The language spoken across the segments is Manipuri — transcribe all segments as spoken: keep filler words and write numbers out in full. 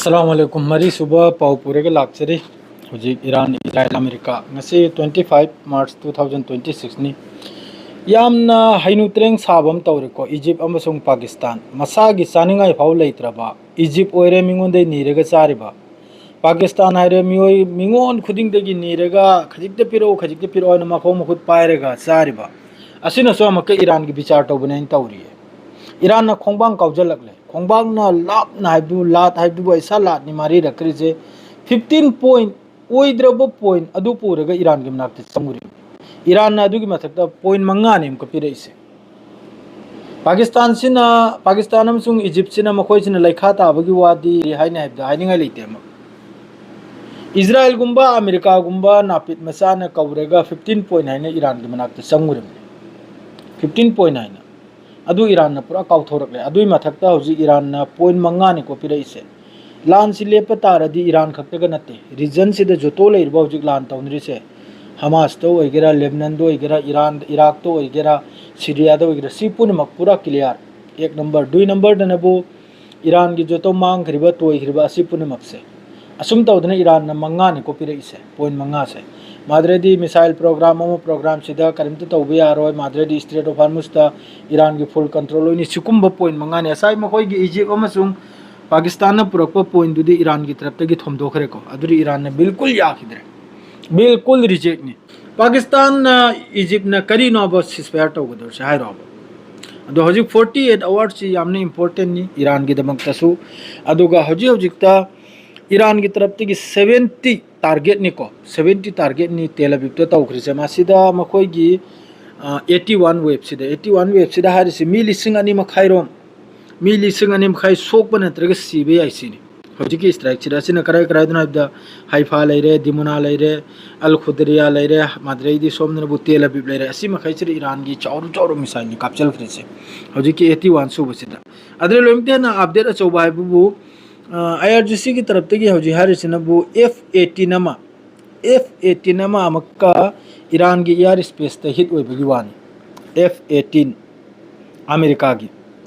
ꯑꯁꯂꯥꯃꯨ ꯑꯂꯥꯏꯀꯨꯝ꯫ ꯃꯔꯤꯁꯨꯕ ꯄꯥꯎ ꯄꯨꯔꯒ ꯂꯥꯛꯆꯔꯤ꯫ ꯍꯧꯖꯤꯛ ꯏꯔꯥꯟ, ꯏꯖꯔꯥꯏꯜ, ꯑꯃꯦꯔꯤꯀꯥ꯫ ꯉꯁꯤ twenty five March two thousand twenty sixꯅꯤ꯫ ꯌꯥꯝꯅ ꯍꯩꯅꯨ ꯇ꯭ꯔꯦꯡ ꯁꯥꯕ ꯑꯃ ꯇꯧꯔꯦꯀꯣ꯫ ꯏꯖꯤꯞ ꯑꯃꯁꯨꯡ ꯄꯥꯀꯤꯁꯇꯥꯟ, ꯃꯁꯥꯒꯤ ꯆꯥꯅꯤꯡꯉꯥꯏ ꯐꯥꯎ ꯂꯩꯇ꯭ꯔꯕ ꯏꯖꯤꯞ ꯑꯣꯏꯔꯦ ꯃꯤꯉꯣꯟꯗꯩ ꯅꯤꯔꯒ ꯆꯥꯔꯤꯕ꯫ ꯄꯥꯀꯤꯁꯇꯥꯟ ꯍꯥꯏꯔꯦ ꯃꯤꯑꯣꯏ, ꯃꯤꯉꯣꯟ ꯈꯨꯗꯤꯡꯗꯒꯤ ꯅꯤꯔꯒ ꯈꯖꯤꯛꯇ ꯄꯤꯔꯛꯎ, ꯈꯖꯤꯛꯇ ꯄꯤꯔꯛꯑꯣ ꯍꯥꯏꯅ ꯃꯈꯣꯡ ꯃꯈꯨꯠ ꯄꯥꯏꯔꯒ ꯆꯥꯔꯤꯕ꯫ ꯑꯁꯤꯅꯁꯨ ꯑꯃꯨꯛꯀ ꯏꯔꯥꯟꯒꯤ ꯕꯤꯆꯥꯔ ꯇꯧꯕꯅꯦꯅ ꯇꯧꯔꯤꯌꯦ꯫ ꯏꯔꯥꯟꯅ ꯈꯣꯡꯕꯥꯡ ꯀꯥꯎꯖꯜꯂꯛꯂꯦ꯫ ꯈꯣꯡꯕꯥꯡꯅ ꯂꯥꯞꯅ ꯍꯥꯏꯕꯗꯨ, ꯂꯥꯠ ꯍꯥꯏꯕꯗꯨꯕꯨ ꯑꯩꯁꯥ ꯂꯥꯠꯅꯤ ꯃꯥꯔꯤꯔꯛꯈ꯭ꯔꯤꯁꯦ꯫ Fifteen point, ꯑꯣꯏꯗ꯭ꯔꯕ point ꯑꯗꯨ ꯄꯨꯔꯒ ꯏꯔꯥꯟꯒꯤ ꯃꯅꯥꯛꯇ ꯆꯪꯉꯨꯔꯤꯕꯅꯤ꯫ ꯏꯔꯥꯟꯅ ꯑꯗꯨꯒꯤ ꯃꯊꯛꯇ point ꯃꯉꯥꯅꯤ ꯑꯃꯨꯛꯀ ꯄꯤꯔꯛꯏꯁꯦ꯫ ꯄꯥꯀꯤꯁꯇꯥꯟꯁꯤꯅ, ꯄꯥꯀꯤꯁꯇꯥꯟ ꯑꯃꯁꯨꯡ ꯏꯖꯤꯞꯁꯤꯅ, ꯃꯈꯣꯏꯁꯤꯅ ꯂꯩꯈꯥ ꯇꯥꯕꯒꯤ ꯋꯥꯗꯤ ꯍꯥꯏꯅꯤ ꯍꯥꯏꯕꯗ ꯍꯥꯏꯅꯤꯡꯉꯥꯏ ꯂꯩꯇꯦ ꯑꯃ꯫ ꯏꯖꯔꯥꯏꯜꯒꯨꯝꯕ, ꯑꯃꯦꯔꯤꯀꯥꯒꯨꯝꯕ ꯅꯥꯄꯤꯠ ꯃꯆꯥꯅ ꯀꯧꯔꯒ fifteen point ꯍꯥꯏꯅ ꯏꯔꯥꯟꯒꯤ ꯃꯅꯥꯛꯇ ꯆꯪꯉꯨꯔꯤꯕꯅꯤ꯫ Fifteen point ꯍꯥꯏꯅ꯫ ꯑꯗꯨ ꯏꯔꯥꯟꯅ ꯄꯨꯔꯥ ꯀꯥꯎꯊꯣꯔꯛꯂꯦ꯫ ꯑꯗꯨꯒꯤ ꯃꯊꯛꯇ ꯍꯧꯖꯤꯛ ꯏꯔꯥꯟꯅ point ꯃꯉꯥꯅꯤꯀꯣ ꯄꯤꯔꯛꯏꯁꯦ꯫ ꯂꯥꯟꯁꯤ ꯂꯦꯞꯄ ꯇꯥꯔꯗꯤ ꯏꯔꯥꯟ ꯈꯛꯇꯒ ꯅꯠꯇꯦ, ꯔꯤꯖꯟꯁꯤꯗ ꯖꯣꯇꯣ ꯂꯩꯔꯤꯕ ꯍꯧꯖꯤꯛ ꯂꯥꯟ ꯇꯧꯅꯔꯤꯁꯦ, ꯍꯃꯥꯁꯇ ꯑꯣꯏꯒꯦꯔꯥ, ꯂꯦꯕꯅꯟꯗ ꯑꯣꯏꯒꯦꯔꯥ, ꯏꯔꯥꯟ, ꯏꯔꯥꯛꯇ ꯑꯣꯏꯒꯦꯔꯥ, ꯁꯤꯔꯤꯌꯥꯗ ꯑꯣꯏꯒꯦꯔꯥ, ꯁꯤ ꯄꯨꯝꯅꯃꯛ ꯄꯨꯔꯥ clear꯫ ꯑꯦꯛ ꯅꯝꯕꯔ꯫ ꯗꯨꯏ ꯅꯝꯕꯔꯗꯅꯕꯨ ꯏꯔꯥꯟꯒꯤ ꯖꯣꯇꯣ ꯃꯥꯡꯈ꯭ꯔꯤꯕ, ꯇꯣꯏꯈ꯭ꯔꯤꯕ ꯑꯁꯤ ꯄꯨꯝꯅꯃꯛꯁꯦ꯫ ꯑꯁꯨꯝ ꯇꯧꯗꯅ ꯏꯔꯥꯟꯅ ꯃꯉꯥꯅꯤꯀꯣ ꯄꯤꯔꯛꯏꯁꯦ, point ꯃꯉꯥꯁꯦ꯫ ꯃꯥꯗ꯭ꯔꯦꯗꯤ missile program ꯑꯃ, programꯁꯤꯗ ꯀꯔꯤꯝꯇ ꯇꯧꯕ ꯌꯥꯔꯣꯏ, ꯃꯥꯗ꯭ꯔꯦꯗꯤ Strait of Hormuzꯇ ꯏꯔꯥꯟꯒꯤ full control ꯑꯣꯏꯅꯤ, ꯁꯤꯒꯨꯝꯕ point ꯃꯉꯥꯅꯤ꯫ ꯉꯁꯥꯏ ꯃꯈꯣꯏꯒꯤ ꯏꯖꯤꯞ ꯑꯃꯁꯨꯡ ꯄꯥꯀꯤꯁꯇꯥꯟꯅ ꯄꯨꯔꯛꯄ pointꯗꯨꯗꯤ ꯏꯔꯥꯟꯒꯤ ꯇꯔꯞꯇꯒꯤ ꯊꯣꯝꯗꯣꯛꯈ꯭ꯔꯦꯀꯣ꯫ ꯑꯗꯨꯗꯤ ꯏꯔꯥꯟꯅ ꯕꯤꯜꯀꯨꯜ ꯌꯥꯈꯤꯗ꯭ꯔꯦ, ꯕꯤꯜꯀꯨꯜ rejectꯅꯤ꯫ ꯄꯥꯀꯤꯁꯇꯥꯟꯅ, ꯏꯖꯤꯞꯅ ꯀꯔꯤꯅꯣꯕ ceasefire ꯇꯧꯒꯗꯧꯔꯤꯁꯦ ꯍꯥꯏꯔꯣꯕ? ꯑꯗꯣ ꯍꯧꯖꯤꯛ forty eight hoursꯁꯤ ꯌꯥꯝꯅ importantꯅꯤ ꯏꯔꯥꯟꯒꯤꯗꯃꯛꯇꯁꯨ꯫ ꯑꯗꯨꯒ ꯍꯧꯖꯤꯛ ꯍꯧꯖꯤꯛꯇ ꯏꯔꯥꯟꯒꯤ ꯇꯔꯞꯇꯒꯤ seventy targetꯅꯤꯀꯣ, seventy targetꯅꯤ ꯇꯦꯜ ꯑꯕꯤꯕꯇ ꯇꯧꯈ꯭ꯔꯤꯁꯦ꯫ ꯃꯁꯤꯗ ꯃꯈꯣꯏꯒꯤ, ꯑ, eighty one waveꯁꯤꯗ, eighty one waveꯁꯤꯗ ꯍꯥꯏꯔꯤꯁꯤ ꯃꯤ ꯂꯤꯁꯤꯡ ꯑꯅꯤ ꯃꯈꯥꯏꯔꯣꯝ, ꯃꯤ ꯂꯤꯁꯤꯡ ꯑꯅꯤ ꯃꯈꯥꯏ ꯁꯣꯛꯄ ꯅꯠꯇ꯭ꯔꯒ ꯁꯤꯕ ꯌꯥꯏ ꯁꯤꯅꯤ꯫ ꯍꯧꯖꯤꯛꯀꯤ strikeꯁꯤꯗ ꯑꯁꯤꯅ ꯀꯔꯥꯏ ꯀꯔꯥꯏꯗꯅꯣ ꯍꯥꯏꯕꯗ ꯍꯥꯏꯐꯥ ꯂꯩꯔꯦ, ꯗꯤꯃꯨꯅꯥ ꯂꯩꯔꯦ, ꯑꯜ ꯈꯨꯗꯔꯤꯌꯥ ꯂꯩꯔꯦ, ꯃꯥꯗ꯭ꯔꯩꯗꯤ ꯁꯣꯝꯗꯅꯕꯨ ꯇꯦꯜ ꯑꯕꯤꯕ ꯂꯩꯔꯦ꯫ ꯑꯁꯤ ꯃꯈꯩꯁꯤꯗ ꯏꯔꯥꯟꯒꯤ ꯆꯥꯎꯔ ꯆꯥꯎꯔ missileꯅꯤ ꯀꯥꯞꯆꯤꯜꯈ꯭ꯔꯤꯁꯦ ꯍꯧꯖꯤꯛꯀꯤ eighty one ꯁꯨꯕꯁꯤꯗ꯫ ꯑꯗꯨꯅ ꯂꯣꯏꯅꯃꯛꯇ ꯍꯦꯟꯅ update ꯑꯆꯧꯕ ꯍꯥꯏꯕꯕꯨ, ꯑ, IRGCꯒꯤ ꯇꯔꯞꯇꯒꯤ ꯍꯧꯖꯤꯛ ꯍꯥꯏꯔꯤꯁꯤꯅꯕꯨ F eighteen ꯑꯃ, F eighteen ꯑꯃ ꯑꯃꯨꯛꯀ ꯏꯔꯥꯟꯒꯤ air spaceꯇ hit ꯑꯣꯏꯕꯒꯤ ꯋꯥꯅꯤ꯫ F eighteen ꯑꯃꯦꯔꯤꯀꯥꯒꯤ꯫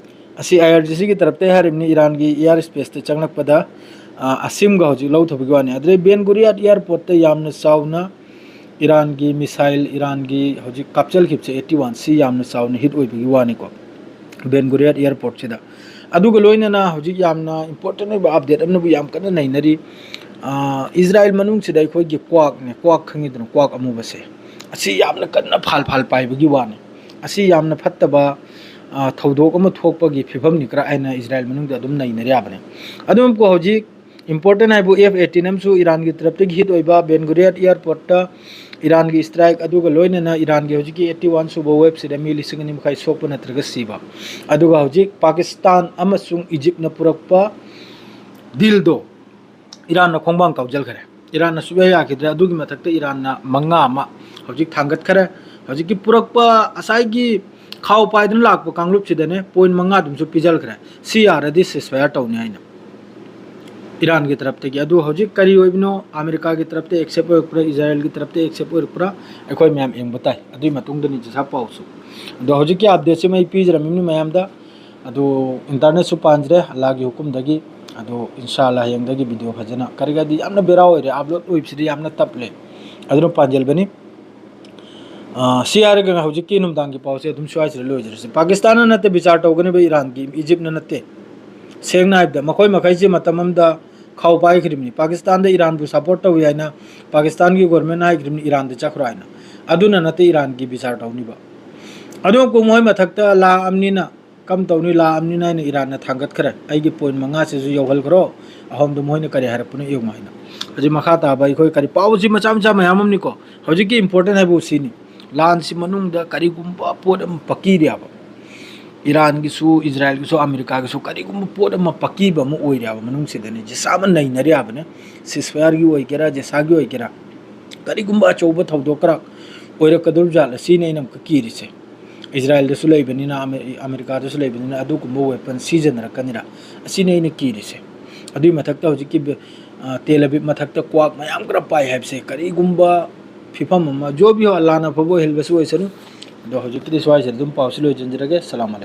ꯑꯁꯤ ꯑꯥꯏ ꯑꯥꯔ ꯖꯤ ꯁꯤꯒꯤ ꯇꯔꯞꯇꯩ ꯍꯥꯏꯔꯤꯕꯅꯤ, ꯏꯔꯥꯟꯒꯤ ꯏꯌꯥꯔ ꯁ꯭ꯄꯦꯁꯇ ꯆꯪꯂꯛꯄꯗ, ꯑ, ꯑꯁꯤꯝꯒ ꯍꯧꯖꯤꯛ ꯂꯧꯊꯕꯒꯤ ꯋꯥꯅꯤ꯫ ꯑꯗꯨꯗꯩ ꯕꯦꯟ ꯒꯨꯔꯤꯌꯥꯠ ꯏꯌꯥꯔꯄꯣꯔꯠꯇ ꯌꯥꯝꯅ ꯆꯥꯎꯅ ꯏꯔꯥꯟꯒꯤ ꯃꯤꯁꯥꯏꯜ, ꯏꯔꯥꯟꯒꯤ ꯍꯧꯖꯤꯛ ꯀꯥꯞꯆꯜꯈꯤꯕꯁꯦ ꯑꯩꯠꯇꯤ ꯋꯥꯟ ꯁꯤ ꯌꯥꯝꯅ ꯆꯥꯎꯅ ꯍꯤꯠ ꯑꯣꯏꯕꯒꯤ ꯋꯥꯅꯤꯀꯣ, ꯕꯦꯟ ꯒꯨꯔꯤꯌꯥꯠ ꯏꯌꯥꯔꯄꯣꯔꯠꯁꯤꯗ꯫ ꯑꯗꯨꯒ ꯂꯣꯏꯅꯅ ꯍꯧꯖꯤꯛ ꯌꯥꯝꯅ ꯏꯝꯄꯣꯔꯇꯦꯟ ꯑꯣꯏꯕ ꯑꯞꯗꯦꯠ ꯑꯃꯅꯕꯨ ꯌꯥꯝ ꯀꯟꯅ ꯅꯩꯅꯔꯤ꯫ ꯑ, ꯏꯖꯔꯥꯏꯜ ꯃꯅꯨꯡꯁꯤꯗ ꯑꯩꯈꯣꯏꯒꯤ ꯀ꯭ꯋꯥꯛꯅꯦ, ꯀ꯭ꯋꯥꯛ ꯈꯪꯉꯤꯗꯅ, ꯀ꯭ꯋꯥꯛ ꯑꯃꯨꯕꯁꯦ, ꯑꯁꯤ ꯌꯥꯝꯅ ꯀꯟꯅ ꯐꯥꯜ ꯐꯥꯜ ꯄꯥꯏꯕꯒꯤ ꯋꯥꯅꯤ꯫ ꯑꯁꯤ ꯌꯥꯝꯅ ꯐꯠꯇꯕ, ꯑ, ꯊꯧꯗꯣꯛ ꯑꯃ ꯊꯣꯛꯄꯒꯤ ꯐꯤꯕꯝꯅꯤ ꯈꯔ ꯍꯥꯏꯅ ꯏꯖꯔꯥꯏꯜ ꯃꯅꯨꯡꯗ ꯑꯗꯨꯝ ꯅꯩꯅꯔꯤ ꯍꯥꯏꯕꯅꯤ꯫ ꯑꯗꯨꯝꯀꯣ ꯍꯧꯖꯤꯛ ꯏꯝꯄꯣꯔꯇꯦꯟ ꯍꯥꯏꯕꯨ ꯑꯦꯐ ꯑꯩꯠꯇꯤꯟ ꯑꯃꯁꯨ ꯏꯔꯥꯟꯒꯤ ꯇꯔꯞꯇꯒꯤ ꯍꯤꯠ ꯑꯣꯏꯕ, ꯕꯦꯟ ꯒꯨꯔꯤꯌꯥꯠ ꯏꯌꯥꯔꯄꯣꯔꯠꯇ ꯏꯔꯥꯟꯒꯤ ꯁ꯭ꯇ꯭ꯔꯥꯏꯛ, ꯑꯗꯨꯒ ꯂꯣꯏꯅꯅ ꯏꯔꯥꯟꯒꯤ ꯍꯧꯖꯤꯛꯀꯤ ꯑꯩꯠꯇꯤ ꯋꯥꯟ ꯁꯨꯕ ꯋꯦꯕꯁꯤꯗ ꯃꯤ ꯂꯤꯁꯤꯡ ꯑꯅꯤ ꯃꯈꯥꯏ ꯁꯣꯛꯄ ꯅꯠꯇ꯭ꯔꯒ ꯁꯤꯕ꯫ ꯑꯗꯨꯒ ꯍꯧꯖꯤꯛ ꯄꯥꯀꯤꯁꯇꯥꯟ ꯑꯃꯁꯨꯡ ꯏꯖꯤꯞꯅ ꯄꯨꯔꯛꯄ ꯗꯤꯜꯗꯣ ꯏꯔꯥꯟꯅ ꯈꯣꯡꯕꯥꯡ ꯀꯥꯎꯖꯈ꯭ꯔꯦ꯫ ꯏꯔꯥꯟꯅ ꯁꯨꯛꯌꯥ ꯌꯥꯈꯤꯗ꯭ꯔꯦ꯫ ꯑꯗꯨꯒꯤ ꯃꯊꯛꯇ ꯏꯔꯥꯟꯅ ꯃꯉꯥ ꯑꯃ ꯍꯧꯖꯤꯛ ꯊꯥꯡꯒꯠꯈ꯭ꯔꯦ꯫ ꯍꯧꯖꯤꯛꯀꯤ ꯄꯨꯔꯛꯄ ꯉꯁꯥꯏꯒꯤ ꯈꯥꯎ ꯄꯥꯏꯗꯨꯅ ꯂꯥꯛꯄ ꯀꯥꯡꯂꯨꯞꯁꯤꯗꯅꯦ ꯄꯣꯏꯟ ꯃꯉꯥ ꯑꯗꯨꯝꯁꯨ ꯄꯤꯖꯈ꯭ꯔꯦ꯫ ꯁꯤ ꯌꯥꯔꯗꯤ ꯁꯤꯁꯐꯥꯌꯔ ꯇꯧꯅꯤ ꯍꯥꯏꯅ ꯏꯔꯥꯟꯒꯤ ꯇꯔꯞꯇꯒꯤ꯫ ꯑꯗꯨ ꯍꯧꯖꯤꯛ ꯀꯔꯤ ꯑꯣꯏꯕꯅꯣ, ꯑꯃꯦꯔꯤꯀꯥꯒꯤ ꯇꯔꯞꯇ ꯑꯦꯛꯁꯦꯞ ꯑꯣꯏꯔꯛꯄ꯭ꯔꯥ, ꯏꯖꯔꯥꯌꯦꯜꯒꯤ ꯇꯔꯞꯇ ꯑꯦꯛꯁꯦꯞ ꯑꯣꯏꯔꯛꯄ꯭ꯔꯥ, ꯑꯩꯈꯣꯏ ꯃꯌꯥꯝ ꯌꯦꯡꯕ ꯇꯥꯏ꯫ ꯑꯗꯨꯒꯤ ꯃꯇꯨꯡꯗꯅꯤ ꯖꯤꯁꯥ ꯄꯥꯎꯁꯨ꯫ ꯑꯗꯣ ꯍꯧꯖꯤꯛꯀꯤ ꯑꯞꯗꯦꯠꯁꯤꯃ ꯑꯩ ꯄꯤꯖꯔꯝꯃꯤꯕꯅꯤ ꯃꯌꯥꯝꯗ꯫ ꯑꯗꯣ ꯏꯟꯇꯔꯅꯦꯠꯁꯨ ꯄꯥꯟꯗ꯭ꯔꯦ ꯑꯜꯂꯥꯒꯤ ꯍꯨꯀꯨꯝꯗꯒꯤ꯫ ꯑꯗꯣ ꯏꯟꯁꯥ ꯑꯜꯂꯥ ꯍꯌꯦꯡꯗꯒꯤ ꯚꯤꯗꯤꯑꯣ ꯐꯖꯅ, ꯀꯔꯤ ꯀꯔꯤ ꯌꯥꯝꯅ ꯕꯦꯔꯥ ꯑꯣꯏꯔꯦ, ꯑꯞꯂꯣꯗ ꯑꯣꯏꯕꯁꯤꯗꯤ ꯌꯥꯝꯅ ꯇꯞꯂꯦ꯫ ꯑꯗꯨꯅ ꯄꯥꯟꯖꯤꯜꯕꯅꯤ꯫ ꯑ, ꯁꯤ ꯍꯥꯏꯔꯒ ꯍꯧꯖꯤꯛꯀꯤ ꯅꯨꯡꯗꯥꯡꯒꯤ ꯄꯥꯎꯁꯦ ꯑꯗꯨꯝ ꯁ꯭ꯋꯥꯏꯁꯤꯗ ꯂꯣꯏꯖꯔꯁꯤ꯫ ꯄꯥꯀꯤꯁꯇꯥꯟꯅ ꯅꯠꯇꯦ ꯕꯤꯆꯥꯔ ꯇꯧꯒꯅꯦꯕ ꯏꯔꯥꯟꯒꯤ, ꯏꯖꯤꯞꯅ ꯅꯠꯇꯦ꯫ ꯁꯦꯡꯅ ꯍꯥꯏꯕꯗ ꯃꯈꯣꯏ ꯃꯈꯩꯁꯤ ꯃꯇꯝ ꯑꯃꯗ ꯈꯥꯎ ꯄꯥꯏꯈ꯭ꯔꯤꯕꯅꯤ꯫ ꯄꯥꯀꯤꯁꯇꯥꯟꯗ ꯏꯔꯥꯟꯕꯨ ꯁꯄꯣꯔꯠ ꯇꯧꯏ ꯍꯥꯏꯅ ꯄꯥꯀꯤꯁꯇꯥꯟꯒꯤ ꯒꯣꯔꯃꯦꯟꯅ ꯍꯥꯏꯈ꯭ꯔꯤꯕꯅꯤ ꯏꯔꯥꯟꯗ ꯆꯠꯈ꯭ꯔꯣ ꯍꯥꯏꯅ꯫ ꯑꯗꯨꯅ ꯅꯠꯇꯦ ꯏꯔꯥꯟꯒꯤ ꯕꯤꯆꯥꯔ ꯇꯧꯅꯤꯕ꯫ ꯑꯗꯨ ꯃꯈꯣꯏ ꯃꯊꯛꯇ ꯂꯥ ꯑꯃꯅꯤꯅ ꯀꯝ ꯇꯧꯅꯤ, ꯂꯥ ꯑꯃꯅꯤꯅ ꯍꯥꯏꯅ ꯏꯔꯥꯟꯅ ꯊꯥꯡꯒꯠꯈ꯭ꯔꯦ꯫ ꯑꯩꯒꯤ ꯄꯣꯏꯟ ꯃꯉꯥꯁꯤꯁꯨ ꯌꯧꯍꯟꯈ꯭ꯔꯣ, ꯑꯍꯨꯝꯗꯣ ꯃꯣꯏꯅ ꯀꯔꯤ ꯍꯥꯏꯔꯛꯄꯅꯣ ꯌꯦꯡꯉꯨ ꯍꯥꯏꯅ꯫ ꯍꯧꯖꯤꯛ ꯃꯈꯥ ꯇꯥꯕ ꯑꯩꯈꯣꯏ ꯀꯔꯤ ꯄꯥꯎꯁꯤ ꯃꯆꯥ ꯃꯆꯥ ꯃꯌꯥꯝ ꯑꯃꯅꯤꯀꯣ꯫ ꯍꯧꯖꯤꯛꯀꯤ ꯏꯝꯄꯣꯔꯇꯦꯟ ꯍꯥꯏꯕꯨ ꯁꯤꯅꯤ꯫ ꯂꯥꯟꯁꯤ ꯃꯅꯨꯡꯗ ꯀꯔꯤꯒꯨꯝꯕ ꯄꯣꯠ ꯑꯃ ꯄꯛꯀꯤꯔꯦꯕ, ꯏꯔꯥꯟꯒꯤꯁꯨ ꯏꯖꯔꯥꯌꯦꯜꯒꯤꯁꯨ ꯑꯃꯦꯔꯤꯀꯥꯒꯤꯁꯨ ꯀꯔꯤꯒꯨꯝꯕ ꯄꯣꯠ ꯑꯃ ꯄꯛꯀꯤꯕ ꯑꯃ ꯑꯣꯏꯔꯦꯕ ꯃꯅꯨꯡꯁꯤꯗꯅꯤ꯫ ꯖꯤꯁꯥ ꯑꯃ ꯅꯩꯅꯔꯦꯕꯅꯦ, ꯁꯤꯁꯐꯥꯌꯔꯒꯤ ꯑꯣꯏꯒꯦꯔꯥ, ꯖꯤꯁꯥꯒꯤ ꯑꯣꯏꯒꯦꯔꯥ, ꯀꯔꯤꯒꯨꯝꯕ ꯑꯆꯧꯕ ꯊꯧꯗꯣꯛ ꯈꯔ ꯑꯣꯏꯔꯛꯀꯗꯧꯔꯤꯕ ꯖꯥꯠꯂ, ꯁꯤꯅꯤ ꯑꯩꯅ ꯑꯃꯨꯛꯀ ꯀꯤꯔꯤꯁꯦ꯫ ꯏꯖꯔꯥꯌꯦꯜꯗꯁꯨ ꯂꯩꯕꯅꯤꯅ, ꯑꯃꯦ-, ꯑꯃꯦꯔꯤꯀꯥꯗꯁꯨ ꯂꯩꯕꯅꯤꯅ ꯑꯗꯨꯒꯨꯝꯕ ꯋꯦꯄꯟ ꯁꯤꯖꯤꯟꯅꯔꯛꯀꯅꯤꯔꯥ, ꯑꯁꯤꯅꯤ ꯑꯩꯅ ꯀꯤꯔꯤꯁꯦ꯫ ꯑꯗꯨꯒꯤ ꯃꯊꯛꯇ ꯍꯧꯖꯤꯛꯀꯤ ꯕꯦ-, ꯑ, ꯇꯦꯜ ꯑꯕꯤꯕ ꯃꯊꯛꯇ ꯀ꯭ꯋꯥꯛ ꯃꯌꯥꯝ ꯈꯔ ꯄꯥꯏ ꯍꯥꯏꯕꯁꯦ ꯀꯔꯤꯒꯨꯝꯕ ꯐꯤꯕꯝ ꯑꯃ, ꯖꯣ ꯚꯤ ꯍꯣ, ꯑꯜꯂꯥꯅ ꯑꯐꯕ ꯑꯣꯏꯍꯜꯂꯁꯨ ꯑꯣꯏꯁꯅꯨ꯫ ꯑꯗꯣ ꯍꯧꯖꯤꯛꯀꯤꯗꯤ ꯁ꯭ꯋꯥꯏꯁꯤꯗ ꯑꯗꯨꯝ ꯄꯥꯎꯁꯤ ꯂꯣꯏꯁꯤꯟꯖꯔꯒꯦ꯫ ꯁꯂꯥꯝ ꯑꯂꯩꯀꯨꯝ꯫